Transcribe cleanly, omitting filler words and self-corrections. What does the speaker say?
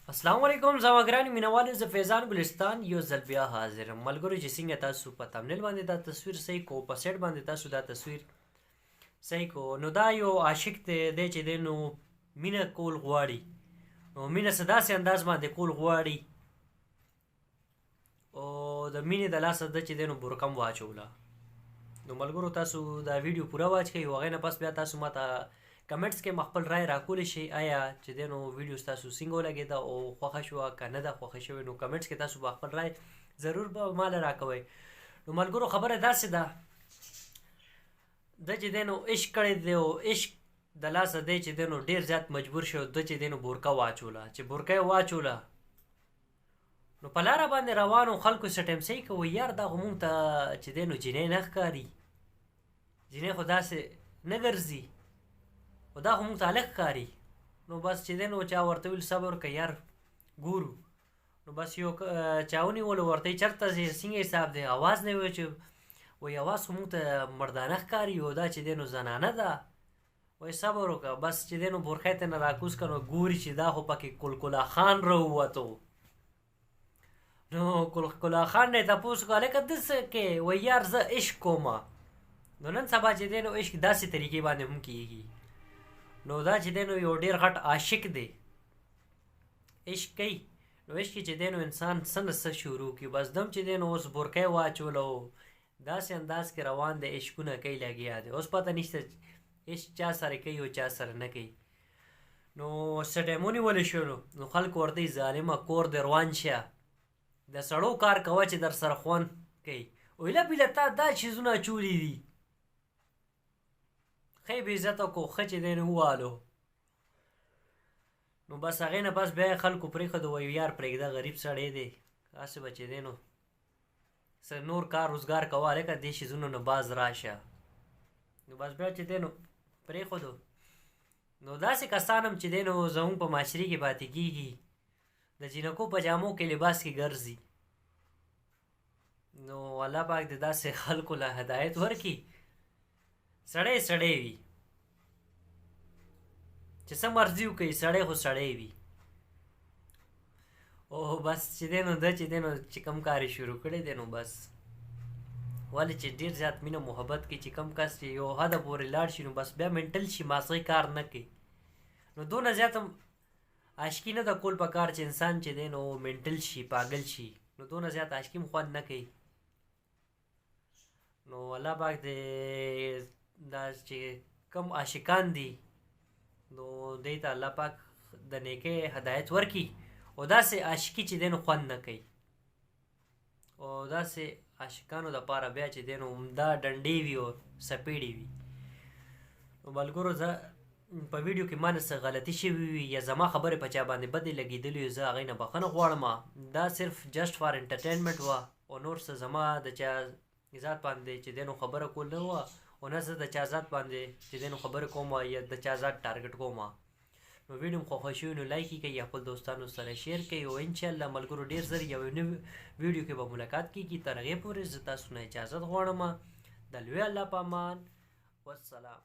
السلام علیکم زما ګران مینوالو، زه فیضان ګلستان یو ځل بیا حاضر یم. ملګرو چې څنګه تاسو په تمنیل باندې دا تصویر صحیح کو، په سیټ باندې تاسو دا تصویر صحیح کو، نو دا یو عاشق دی دی چې دی نو مینه کول غواړي، نو مینه څه داسې انداز باندې کول غواړي او د مینې د لاسه ده چې دی نو برقه هم واچوله. نو ملګرو تاسو دا ویډیو پوره واچ کړئ او هغې نه پس بیا تاسو ماته کمنټس کې خپل رای راکولی شئ، آیا چې دی نو ویډیو ستاسو څنګه ولګېده او خوښه شوه که نه ده خوښه شوې. نو کمنټس کې تاسو به خپل رای ضرور به ماله راکوئ. نو ملګرو خبره داسې ده ده چې دی نو عشق کړی دی او عشق د لاسه دی چې دی نو ډېر زیات مجبور شو، ده چې دی نو بورکه واچوله. چې بورکه یې واچوله نو په لاره باندې روانو خلکو څه ټایم صحیح که وایي یار دا خو مونږ ته چې دی نو جینۍ نه ښکاري، جینۍ خو داسې نه ګرځي، خو دا خو مونږ ته هلک ښکاري. نو بس چې دی نو چا ورته ویل صبر که یار ګورو. نو بس یو چا ونیولو ورته یې چېرته ځې څنګه حساب دی، اواز نه وی چې وایي اواز خو مونږ ته مردانه ښکاري او دا چې دی نو زنانه ده. وایي صبر وکړه. بس چې دی نو بورخۍ ته نه راکوز کړه نو ګوري چې دا خو پکې کلکلا خان راووتو. نو کلکلا خان نه یې تپوس وکړو هلکه ده څه کوې؟ وایي یار زه عشق کوم. نو نن سبا چې دی نو عشق داسې طریقې باندې هم کیږي. نو دا چې دی نو یو ډېر غټ عاشق دی، عشق کوي. نو عشق کې چې دی نو انسان څه نه څه شروع کړي. بس دم چې دی نو اوس بورکۍ واچوله او داسې انداز کې روان دی، عشقونه کوي لګیا دی. اوس پته نشته عشق چا سره کوي او چا سره نه کوي. نو څه ټایم ونیول شولو نو خلکو ورته وایي ظالمه کور دې روان شه، د سړو کار کوه چې در سره خوند کوي. ویله بیله تا دا چیزونه اچولي دي، ښه یې بې عزته کو، ښه چې دی نو ووالو. نو بس هغې نه پس بیا یې خلکو پرېښودو، وایي یار پرېږده غریب سړی دی، هسې به چې دی نو څه نور کار روزګار کوه، هلکه دې شیزونو نه باز راشه. نو بس بیا چې دی نو پرېښودو. نو داسې کسان هم چې دی نو زموږ په معاشرې کې پاتې کېږي، د جینکو په جامو کې لباس کې ګرځي. نو الله پاک دې داسې خلکو له هدایت ورکړي، سړی سړی وي چې څه مرضي وکړي، سړی خو سړی وي. او بس چې دی نو ده چې دی نو چې کوم کار یې شروع کړی دی نو بس ولې چې ډېر زیات مینه محبت کوي، چې کوم کس چې یو حده پورې لاړ شي نو بس بیا منټل شي، مازغه کار نه کوي. نو دونه زیات هم عاشقي نه ده کول په کار چې انسان چې دی نو منټل شي، پاګل شي. نو دونه زیات عاشقي هم خوند نه کوي. نو الله پاک دې دا چې کوم عاشقان دي نو دی ته الله پاک د نیکۍ هدایت ورکړي او داسې عاشقي چې دی نو خوند نه کوي. او داسې عاشقانو دپاره بیا چې دی نو همدا ډنډې وي او څپېړې وي. نو ملګرو زه په ویډیو کې ما نه څه غلطي شوې وي یا زما خبرې په چا باندې بدې لګېدلې وي، زه هغې نه بښنه غواړم. دا صرف جسټ فار انټرټینمنټ وه او نور څه زما د چا ذات باندې چې دی نو خبره کول نه وه او نه زه د چا ذات باندې چې دی نو خبرې کوم یا د چا ذات ټارګټ کوم. نو ویډیو مو خوښه شوې نو لایک یې کړئ یا خپل دوستانو سره شیر کړئ او انشاءالله ملګرو ډېر زر یو نوي ویډیو کې به ملاقات کیږي. تر هغې پورې زه تاسو نه اجازت غواړم. د لوی الله په امان، والسلام.